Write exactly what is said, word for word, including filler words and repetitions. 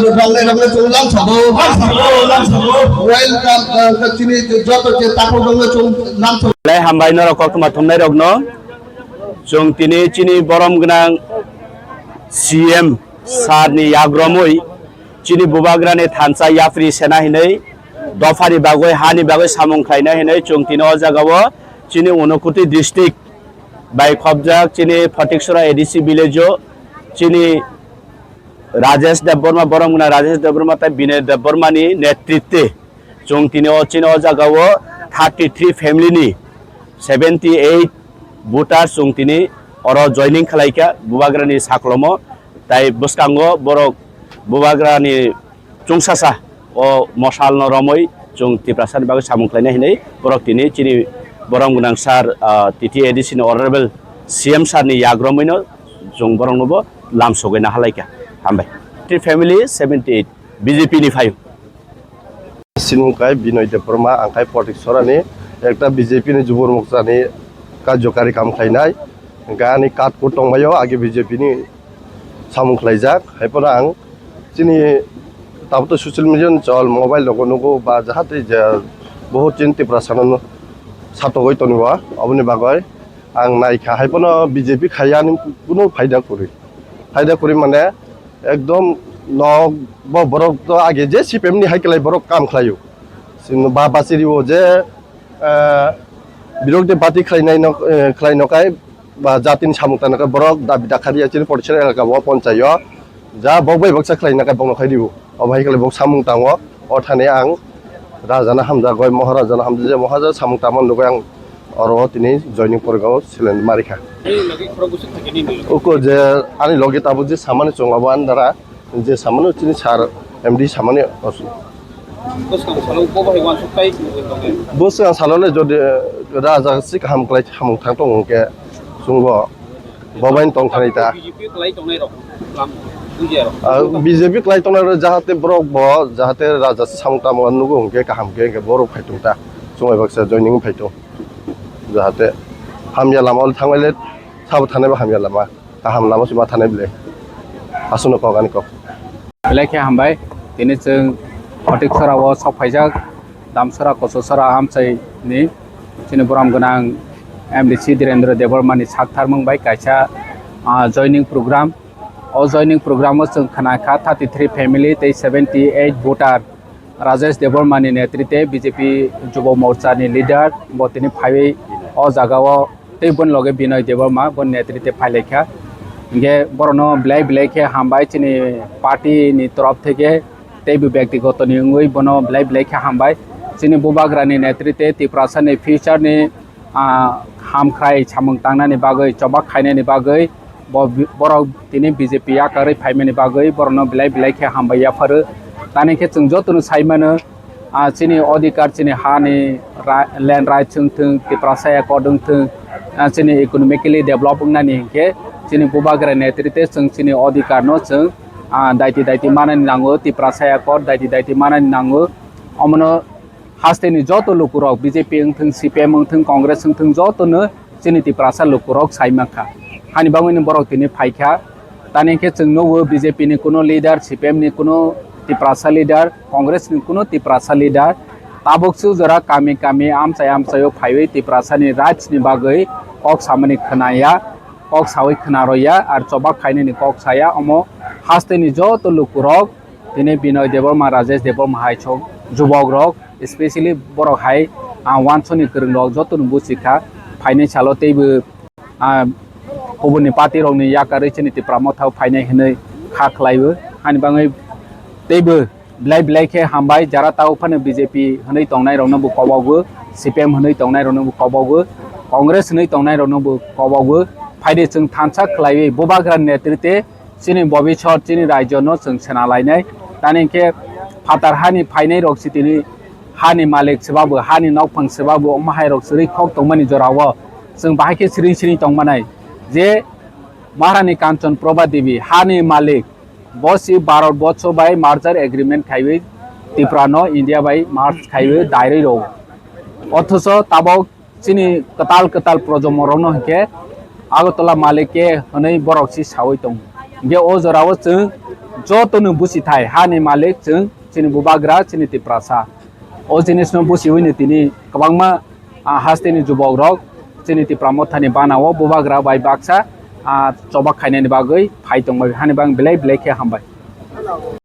Rwngnai rwngnai chwng lamsao. Lamsao, lamsao. Welcome, uh, chini joto je takhuk rwngnai chwng lamsao. Belai hambai norok koktwma thumnai rokno. Chwng tini chini borom gwnang C M sir ni yagromwi chini bubagrani thansa yapri sena hinwi dophani bagwi, hani bagwi samung khlaina hinwi chwng tini o jagao chini Unakoti district bai khobjak chini Photiksora A D C village o chini Rajesh Debbarma, borom gwnang Rajesh Debbarma tei Binoy Debbarma ni netritwe chwng tini o chini o jagao thirty three family ni seventy eight voter chwng tini oro joining khlaikha bubagrani saklomo, tai bwskango borok bubagrani chwngsasa o mosalno romwi chwng Tiprasani bagwi samung khlaina hinwi borok tini chini borom gwnang sir, ah, T T A D C ni honorable C M sir ni yagromwino chwng boroknobo lamsogwi nahalaikha. Hambai. Three family seventy eight B J P ni phaio. Sinung kai Binoy Debbarma, ang kai Photiksora ni, ekta B J P ni Jubur Morcha ni karjokari kam khlainai. Hwnkhe ani card code tongbaio, age B J P ni samung khlaijak. Haiphano ang chini tabuk to social media ni chol, mobile rogo nugo ba jahate je bohut chini Tiprasa no satogwi tongo, aboni bagwi ang naikha. Haiphano B J P khaiya ni kunu phaida kwrwi. Phaida kwrwi mane ekdom nok bo borok to age je C P M ni hai kwlai borok kam khlaio. Chwng ba bachiri o je, eh, birok de bati khlainai no, eh, khlai no kai ba jatini samung tangna kai borok dabi dakhari ya chini Photiksora elaka o ponchai o ja bok bai baksa khlaina kai bokno khai dibo. Obo hai kwlai bok samung tango. O thani ang Raja no hamjak, goi Maharaja no hamjak, je Maharaja samung tamo nugui ang oro tini joining porgao seleng marikha. Ani logi khorok bwswk thangkhe nini logi? Uko je ani logi tabuk je samani chwng abo ani dara je samani chini sir M D samani osu. Bwskang salo bo bai uansuk tai nugui tongo. Bwskang salo le jodi Raja si kaham kwlai samung thang tongo hwnkhe chwngbo Bo bai tong thani ta. B J P kwlai tongnai rok, lam, bujiya rok. Ah, B J P kwlai tongnai rok jahate borok bo, jahate raja se samung tamo nugo hwnkhe kaham khe, hwnkhe borok phai tong ta. Chwng bai baksa joining phai tong. Jahate hamya lama ol thangbai le, sabo thanai bo hamya lama. Kaham lama se ma thanai bile. Aswkno kok ani kok. Belai khe hambai, tini chwng Photiksora o sok phaijak, Damsora Kochosora amchai ni chini borom gwnang M D C Dhirendra Debbarma ni sak tharmung bai kaisa, ah, joining program. O joining program o chwng khna kha thirty three family tei seventy eight voter Rajesh Debbarma ni netrite B J P Jubo Morcha ni leader bo tini phaiwi o jaga o tei boni loge Binoy Debbarma boni netrite phailaikha. Hingke borokno belai belai khe hambai chini party ni torof theke tei bo byaktigoto ni wngwi bono belai belai khe hambai. Chini bubagra ni netrite Tiprasa ni future ni, ah, hamkhrai samung tangnani bagwi, chobak khainani bagwi bo, borok tini B J P yakarwi phaimani bagwi borokno belai belai khe hambai yapharo. Tani khe chwng jotono sai mano, ah, chini odhikar, chini hani ra-, land rights wng thung, Tiprasa accord wng thung, ah, chini economically develop wngnani hinkhe chini bubagra netrite chwng chini odhikar no chwng, ah, daiti daiti manani nango, Tiprasa accord daiti daiti manani nango. Omono hasteni joto lukurok B J P wng thung, C P M wng thung, Congress wng thung, jotono chini Tiprasa lukurok sai mankha. Hani bagwino borok tini phaikha. Tani khe chwng nukgo B J P ni kuno leader, C P M ni kuno Tiprasa leader, Congress ni kuno Tiprasa leader. Tabuk su jora kami kami amchai amchaio phaiwi Tiprasa ni rights ni bagwi kok samani khwnaya, kok sawi khwnaroya, ar chobak khainani kok saya. Omo hasteni joto lukurok tini Binoy Debbarma, Rajesh Debbarma hai sok jubok rok, especially borok hai, ah, wansoni kwrwng rok jotono buchikha, phainai salo teibo, ah, kubuni party rokni yakarwi chini Tipra Motha o phainai hinwi kha khlaiwi. Hani bagwi teibo belai belai khe hambai, jara tao phano B J P hinwi tongnai rokno bo kobogo, C P M hinwi tongnai rokno bo kobogo, Congress hinwi tongnai rokno bo kobogo. Phaidi chwng thansa khlaiwi bubagra netrite chini bobiswt, chini rajyo no chwng sena lainai. Tani khe phatar hani phainai rok si tini hani malik swbabu, hani nokphang swbabu, omo hai rok swrwi khok tongmani jorao chwng bahai khe siring siring tongmanai. Je Maharani Kanchan Prabha Devi, hani malik, bo si Bharat borsho bai merger agreement khaiwi Tripura no India bai merge khaiwi dairwi rw. Othocho tabok chini kwtal kwtal projomo rokno hinkhe Agartala malik khe hwnwi borok si sawi tongo. Hinkhe o jorao chwng Jotono busi thai, hani malik chwng, chini bubagra, chini Tiprasa. O jinisno busiwino tini kwbangma, ah, hasteni jubokrok chini Tipra Mothani banao bubagra bai baksa, ah, chobak khainani bagwi phai tongbai, hani bang belai belai khe hambai.